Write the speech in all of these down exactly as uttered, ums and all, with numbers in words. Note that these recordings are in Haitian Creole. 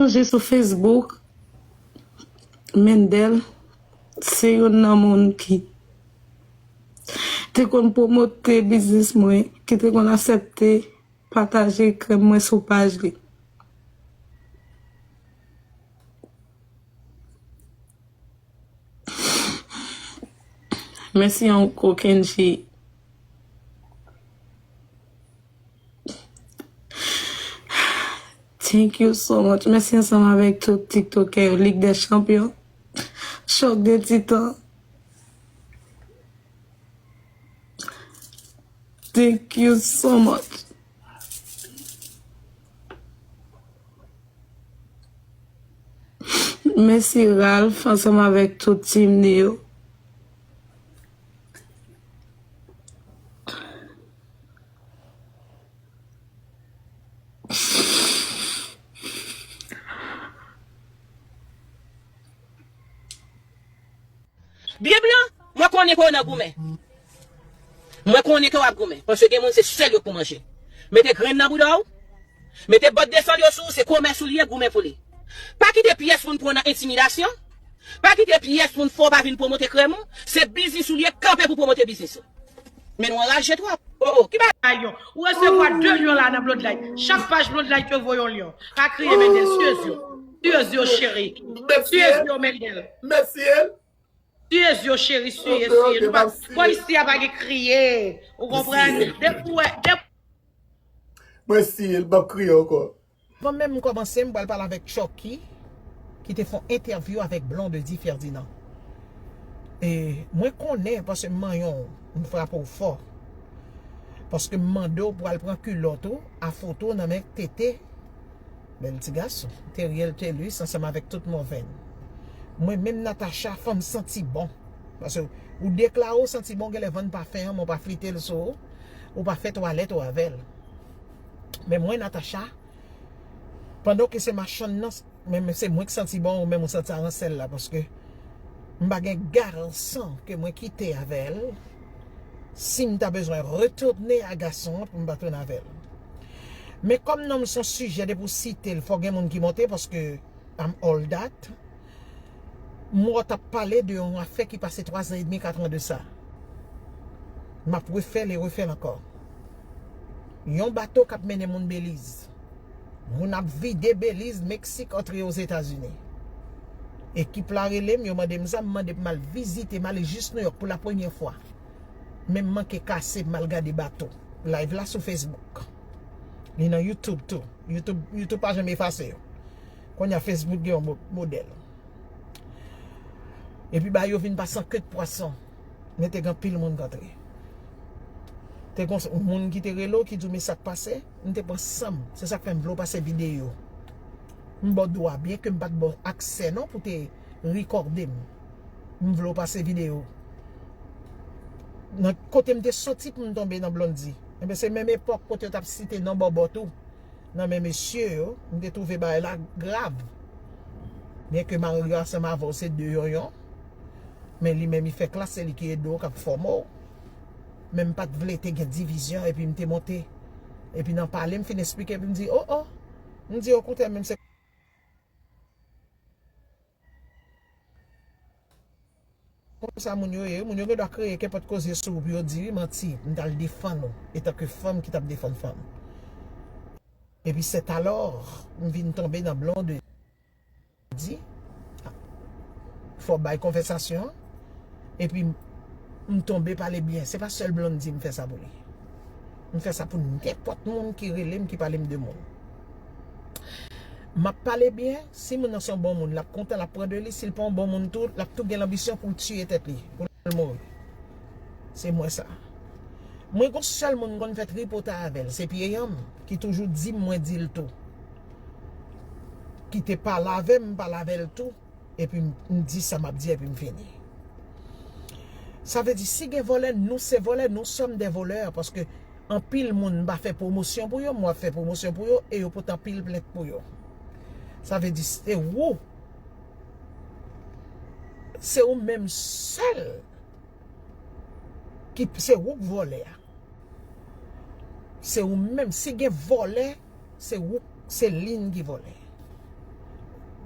Chanje sou Facebook, Mendel se youn nan moun ki te konn pwomote biznis mwen, ki te konn aksepte pataje krèm mwen sou paj li. Mèsi ankò, Kendji. Thank you so much. Mèsi ansanm avèk tout TikTokè yo, Ligue des Champions, Choc des Titans. Thank you so much. Mèsi Ralph ansanm avèk tout team li yo. Bib lan, mwen konnen ke w nan goumen. Mwen konnen ke w ap goumen. Paske gen moun se sèl yo k pou manje. Mete grenn nan bouda w. Mete bòt de sòl yo sou ou, se komès ou li ye, goumen pou li. Pa kite pyès moun pran w nan entimidasyon. Pa kite pyès moun fè w pa vin pwomote krèm ou. Se biznis ou li ye, kanpe pou pwomote biznis ou. Men nou anraje twòp. Oh, oh, ki bagay yo? Ou resevwa de lyon la nan Bloodlight. Chak paj Bloodlight yo voye yon lyon. Pa kriye, Mendel, siye zye w. Siye zye w, cheri. Siye zye w, Mendel. Mèsi, El. Siye zye w, cheri, siye, siye. Nou pa, bò isi a pa gen kriye. Ou konprann? Depi w wè, depi Mwen siye l, m p ap kriye ankò. Avan menm m kòmanse, m pral pale avèk Chucky, ki te fè yon entèvyou avèk Blondedy Ferdinand. E mwen konnen, paske m manyen w, m frape w fò. Paske m mande w pou al pran kilòt ou, a foto w nan men tete. Bèl ti gason. Teriel Telus ansanm avèk tout mòvèn. Mwen menm Natacha, fanm santi bon. Paske ou deklare w santi bon, w genlè vann pafen an, men w pa flite l sou ou. Ou pa fè twalèt ou avè l. Men mwen, Natacha, pandan ke se machann nan, men, men se mwen k santi bon, ou menm ou santi aransèl la, paske m pa gen gason ke mwen kite avè l. Si m ta bezwen retounen a gason an, pou m pa tounen avè l. Men kòm non m se yon sijè, depi w site l, fò gen moun ki monte, paske I'm all that. M wè w t ap pale de yon afè ki pase twa zan edmi, kat an de sa. M ap refè l e refè l ankò. Yon bato k ap mennen moun Beliz. Moun ap vide Beliz, Meksik, antre Ozetazini. Ekip la rele m, yo mande m sa, m mande pou m al vizite, m ale jis Nouyòk pou la premyè fwa. Men m manke kase, m al gade bato. Live la sou Facebook. Li nan YouTube tou. YouTube, YouTube pa janm efase yo. Kounye a Facebook gen yon mo-, modèl. Epi ba yo vin pase an ke de pwason. Men te gen anpil moun k antre. Te gen yon moun ki te rele w ki di w, "Men sa k pase?" M te pran san m. Se sa k fè m vle w pase videyo. M ba w dwa, byen ke m pa t ba w aksè non pou te rekòde m. M vle w pase videyo. Nan kote m te soti pou m tonbe nan Blondy. Enben, se menm epòk kote yo t ap site non Bòbò tou. Nan men mesye yo, m te twouve bagay la grav. Byen ke mari ansanm avè w se de yonyon, men li menm li fè klas, se li ki ede w, k ap fòme w. Men m pa t vle te gen divizyon, epi m te monte. Epi nan pale, m fin esplike, epi m di, "Oh, oh." M di, "Okontrè, menm se" Konsa moun yo ye, moun yo gen dwa kreye kenpòt koze sou ou pou yo di wi manti, m t al defann ou, etanke fanm ki t ap defann fanm. Epi sètalò, m vin tonbe nan Blondy. Fò w bay konvèsasyon an, epi m, m tonbe pale byen. Se pa sèl Blondy m fè sa pou li. M fè sa pou nenpòt moun ki rele m, ki pale m de moun. M ap pale byen, si moun nan se yon bon moun, l ap kontan, l ap pran de li, si l pa yon bon moun tou, l ap tou gen lanbisyon pou l tiye tèt li, pou l mouri. Se mwen sa. Mwen gon sèl moun m konn fè tripotay avè l, se Pyeyanm, ki toujou di m mwen di l tou. Ki te pale avè m, m pale avè l tou. Epi m, m di sa m ap di epi m fini. Sa vle di, si gen vòlè, nou se vòlè, nous sommes des voleurs, paske anpil moun m pa fè pwomosyon pou yo, mwen ap fè pwomosyon pou yo, e yo pote anpil plent pou yo. Sa vle di, se ou, se ou menm sèl, ki, se ou k vòlè a. Se ou menm, si gen vòlè, se ou, se li n ki vòlè.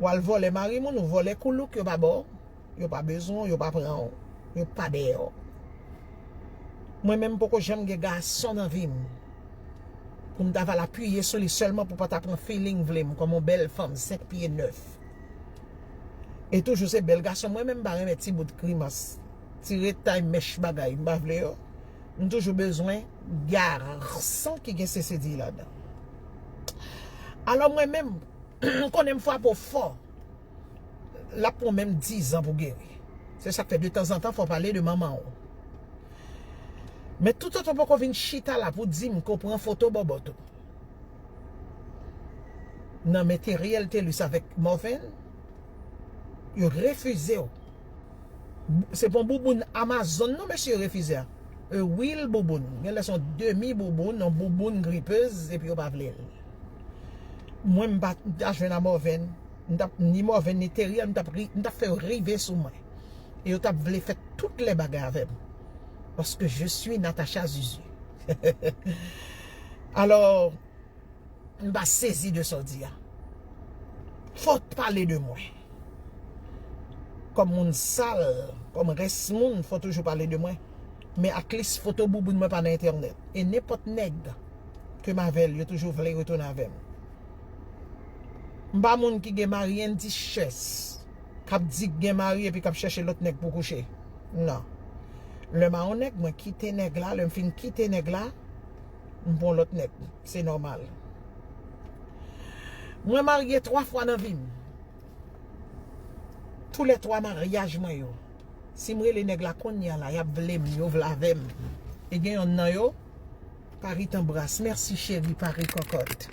W al vòlè mari moun, ou vòlè koulouk, yo pa ba w, yo pa bezwen w, yo pa pran w, yo pa dèyè w. Mwen menm, poko janm gen gason nan vi m pou m ta va al apiye sou li sèlman pou pa ta pran feeling vle m kòm yon bèl fanm senk pye nèf. E toujou se bèl gason. Mwen menm, m pa renmen ti bout grimas, ti retay, mèch, bagay, m pa vle yo. M toujou bezwen gason ki gen sesedi ladan. Alò mwen menm, m konnen m frape w fò. L ap pran menm dizan pou geri. Se sa k fè detanzantan fò w pale de manman w. Men toutotan w poko vin chita la pou di m ke w pran foto bòbòt ou nan men Theriel Thelus avèk Morven, yo refize w. Se pa yon bouboun Amazon non mesye yo refize a. E wi l bouboun. Genlè se yon demi bouboun, yon bouboun gripez, epi yo pa vle l. Mwen m pa ta jwenn a Morven, m t ap ni Morven ni Theriel, m t ap ri, m t ap fè yo rive sou mwen. E yo t ap vle fè tout lè bagay avè m. Paske je suis Natacha Zuzu. Alò, m pa sezi de sa w di a. Fò w pale de mwen. Kòm moun sal, kòm rès moun, fò w toujou pale de mwen. Men at least foto bouboun mwen pa nan entènèt. E nenpòt nèg ke m avè l, yo toujou vle retounen avè m. M pa moun ki gen mari endichès, k ap di k gen mari epi k ap chèche lòt nèg pou kouche. Non. Lè m a yon nèg, mwen kite nèg la, lè m fin kite nèg la, m pran lòt nèg. Se nòmal. Mwen marye twa fwa nan vi m. Toulètwa maryaj mwen yo. Si m rele nèg la kounye a la, y ap vle m, yo vle avè m. E gen yonn nan yo, Paris t'embrasse. Mèsi cheri, Paris cocotte.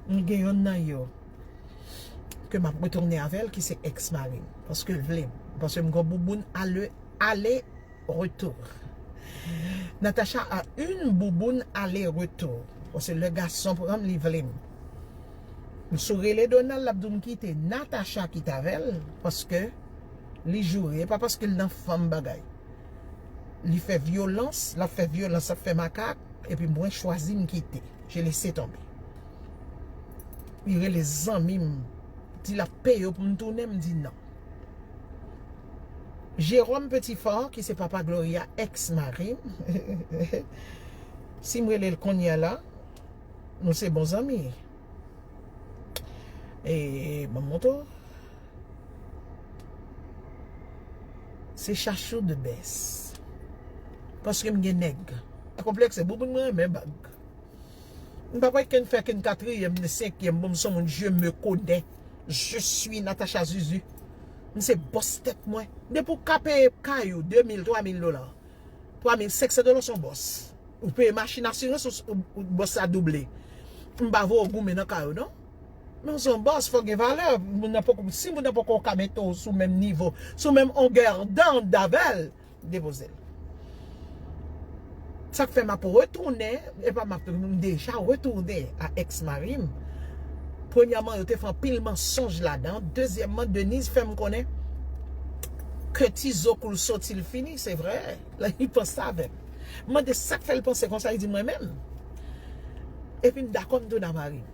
M gen yonn nan yo ke m ap retounen avè l, ki se ex mari m. Paske l vle m. Paske m gen bouboun ale, ale retour. Natacha a une bouboune aller-retour. Paske lè gason pran m, li vle m. M sou rele Donald, l ap di w m kite Natacha kite avè l, paske li joure, e pa paske l nan fanm bagay. Li fè vyolans, l ap fè vyolans, l ap fè makak, epi mwen chwazi m kite. Je laisse tomber. Li rele zanmi m, di l ap peye w pou m tounen, m di non. Jérôme Petit-Fort, ki se papa Gloria, ex mari m, si m rele l kounye a la, nou se bon zanmi. E, ban m montre w. Se chachou de bès. Paske m gen nèg. Konplekse, bouboun mwen renmen bag. M pa kwè ke n fè ke n katriyèm, n senkyèm, bon, m se yon moun, je me connais. Je suis Natacha Zuzu. M se bòs tèt mwen. Depi w ka peye kay ou de mil, twa mil dola, twa mil senk san dola, w se yon bòs. Ou peye machin asirans, ou, ou, ou bòs la double. M pa voye w goumen nan kay ou, non. Men w se yon bòs, fò w gen valè. Moun nan poko, si moun nan poko ka mete w sou menm nivo, sou menm ongè d'onde avè l, depoze l. Sa k fè m ap retounen, e pa m ap, m deja retounen a ex mari m. Premyèman, yo te fè anpil mansonj ladan. Dezyèmman, Denise fè m konnen ke ti zo kou l soti, l fini, se vre. Li panse avè m. M mande sa k fè l panse konsa, li di mwen menm. Epi m dakò m tounen a mari m.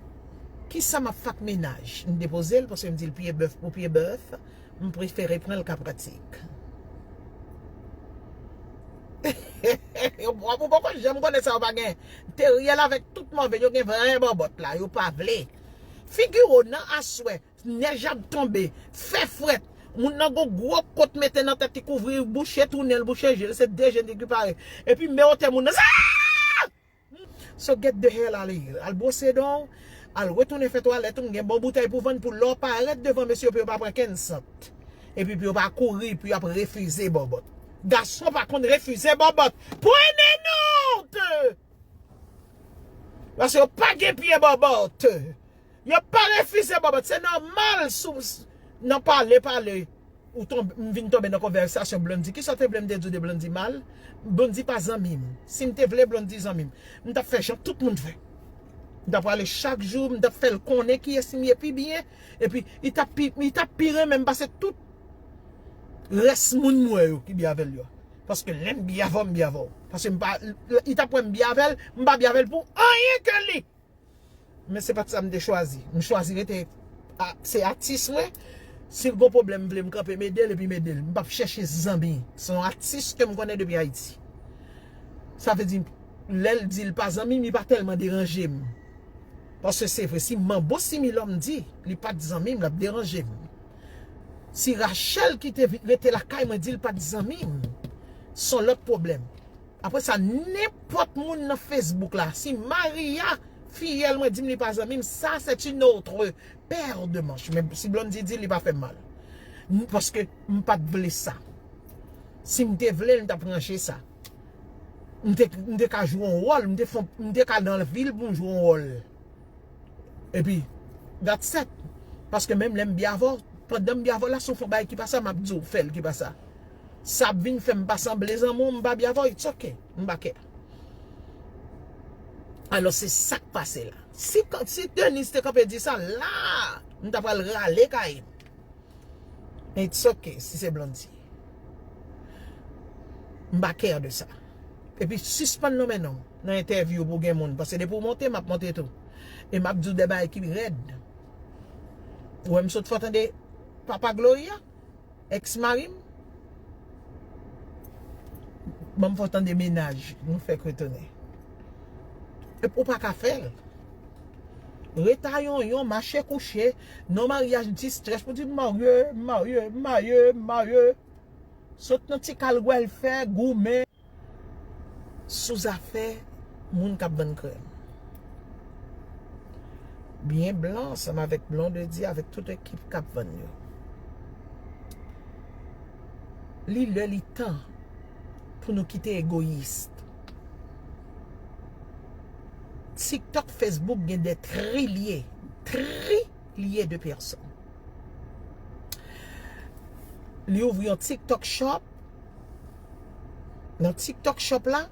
Kisa m ap fè ak mennaj? M depoze l paske m di l pye bèf pou pye bèf. M prefere pran l ka pratik. Ou poko janm konnen sa yo pa gen. Teriel avèk tout move, yo gen vrè bòbòt la, yo pa vle. Figire w nan aswè, nèj ap tonbe, fè frèt, moun nan gon gwo kot mete nan tèt li kouvri bouch e tou nen l, bouch e je l, se de je l ki pare. Epi men otè moun nan, sa! So get the hell out of here. Al bwose dan w, al retounen fè twalèt ou, m gen bon boutèy pou vann pou lè w parèt devan mesye yo pou yo pa pran kenn sant. Epi pou yo pa kouri, pou y ap refize bòbòt. Gason pa konn refize bòbòt. Pwene nòt! Paske yo pa gen pye bòbòt. Yo pa refize bòbòt. Se nòmal sou, nan pale, pale. Ou tonbe, m vin tonbe nan konvèsasyon Blondy. Kisa w te vle m te di w de Blondy mal? Blondy pa zanmi m. Si m te vle Blondy zanmi m, m t ap fè jan tout moun fè. M t ap prale chak jou, m t ap fè l konnen kiyès m ye pi byen. Epi, li t ap pi, li t ap pi renmen m pase tout rès moun m wè yo ki byen avè l yo. Paske lè m byen avè w, m byen avè w. Paske m pa, li t ap wè m byen avè l, m pa byen avè l pou anyen ke li. Men se pa t sa m te chwazi. M chwazi rete a- se atis mwen. Si l gon pwoblèm, m vle m kanpe m ede l epi m ede l. M p ap chèche zanmi. Se yon atis ke m konnen depi Ayiti. Sa vle di, lè l di l pa zanmi m, li pa tèlman deranje m. Paske se vre, si Manbo Similòm di li pa t zanmi m, l ap deranje m. Si Rachel ki te vi- rete lakay mwen di l pa t zanmi m, se yon lòt pwoblèm. Apre sa, nenpòt moun nan Facebook la, si Maria, fiyèl mwen, di m li pa zanmi m, sa, c'est une autre paire de manches. Men si Blondy di l, li pa fè m mal. N- Paske m pa t vle sa. Si m te vle l, m t ap ranje sa. M te, m te ka jwe yon wòl, m te fè, m te ka nan vil pou m jwe yon wòl. Epi, that's it. Paske menm lè m byen avè w, pandan m byen avè w la, si w fè yon bagay ki pa sa, m ap di w fè l ki pa sa. Sa ap vin fè m pa sanble zanmi w, m pa byen avè w, it's ok. M pa kè. Alò, se sa k pase la. Si, si Denise te kanpe di sa, la, m ta pral rale kay m. It's ok, si se Blondy. M pa care de sa. Epi sispann nonmen non m nan entèvyou pou gen moun. Paske depi w monte, m ap monte tou. E m ap di w de bagay ki rèd. Ou wè m sot fè w tande papa Gloria, ex mari m? Ban m fè w tande mennaj nou fèk retounen. Epi ou pa ka fè l. Rete a yonyon, mache kouche, nan maryaj distress pou di m marye, m marye, m marye, m marye. Sot nan ti kal gwèl fè, goumen. Sou zafè moun k ap vann krèm. Byen blan ansanm avèk Blondedy, avèk tout ekip k ap vann yo. Li lè li tan pou nou kite egoyis. TikTok, Facebook gen de trilye, trilye de pèsòn. Li ouvri yon TikTok shop. Nan TikTok shop la,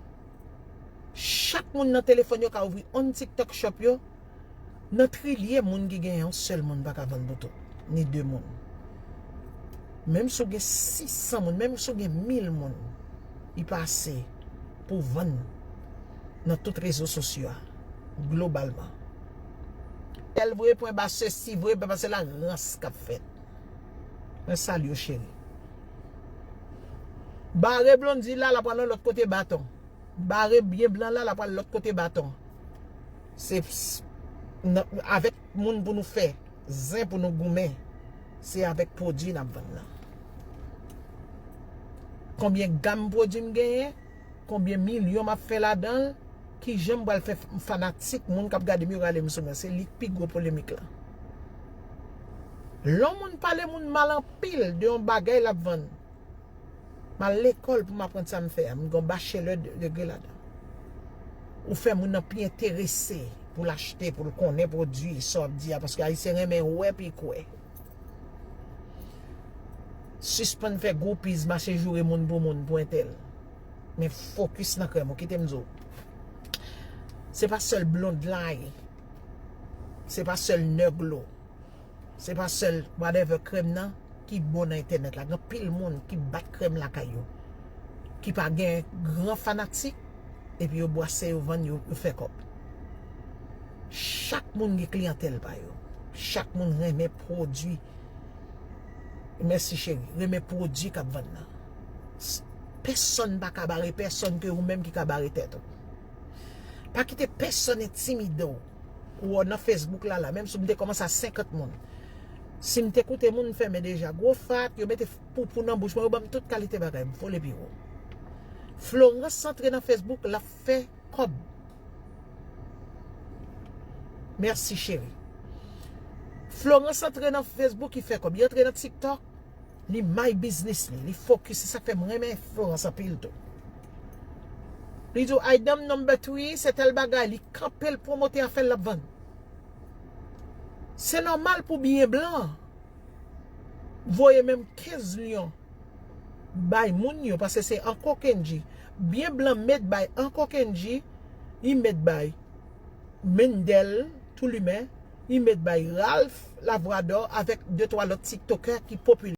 chak moun nan telefòn yo ka ouvri yon TikTok shop yo. Nan trilye moun ki gen yon sèl moun pa ka vann pou tout, ni de moun. Menm si w gen sis san moun, menm si w gen mil moun, li pa ase pou vann nan tout rezo sosyo a, globalman. Tèl vre, pwen ba, sesi vre, pwen ba, se la rans k ap fèt. Mwen salye w, cheri. Bare Blondy la, l ap pran yon lòt kote baton. Bare byen blan la, l ap pran lòt kote baton. Se s- nan- avèk moun pou nou fè, zen pou nou goumen. Se avèk pwodui n ap vann nan. Konbyen gam pwodui m genyen, konbyen milyon m ap fè ladan l, kijan m pral fè f- fanatik, moun k ap gade m yo rale m sou mwen. Se li k pi gwo polemik la. Lè yon moun pale moun mal anpil de yon bagay l ap vann, m al lekòl pou m aprann sa m fè a. M gen yon bachelè de- degre ladan. Ou fè moun nan pi enterese pou l achte, pou l konnen pwodui, sa w ap di a, paske Ayisyen renmen wè pi kwè. Sispann fè groupies, mache joure moun pou moun, pou entèl. Men fokis nan krèm ou, kite m di w. Se pa sèl Blondline. Se pa sèl Neglo. Se pa sèl whatever krèm nan ki bon nan entènèt la. Gen anpil moun ki bat krèm lakay yo, ki pa gen gran fanatik, epi yo bwase, yo vann, yo, yo fè kòb. Chak moun gen kliyantèl pa yo. Chak moun renmen pwodui. Mèsi cheri. Renmen pwodui k ap vann nan. S- Pèsonn pa ka bare pèsonn ke ou menm ki ka bare tèt ou. Pa kite pèsonn entimide w. Ou wè nan Facebook la, la, menm si m te kòmanse a senkant moun. Si m te koute moun, m fèmen deja. Gwo fat, yo mete poupou nan bouch mwen, yo ban m tout kalite bagay, m vole pi wo. Florence antre nan Facebook, l ap fè kòb. Mèsi, cheri. Florence antre nan Facebook, li fè kòb. Li antre nan TikTok, li may biznis li, li fokis. Se sa k fè m renmen Florence anpil tou. Li di w, "Ay, danm number three, se tèl bagay." Li kanpe, l pwomote afè l, l ap vann. Se nòmal pou byen blan voye menm kenz lyon bay moun yo, paske se Uncle Kendji. Byen blan met bay Uncle Kendji, li met bay Mendel Toulimen, li met bay Ralph Lavwador avèk de twa lòt tiktokè ki popilè.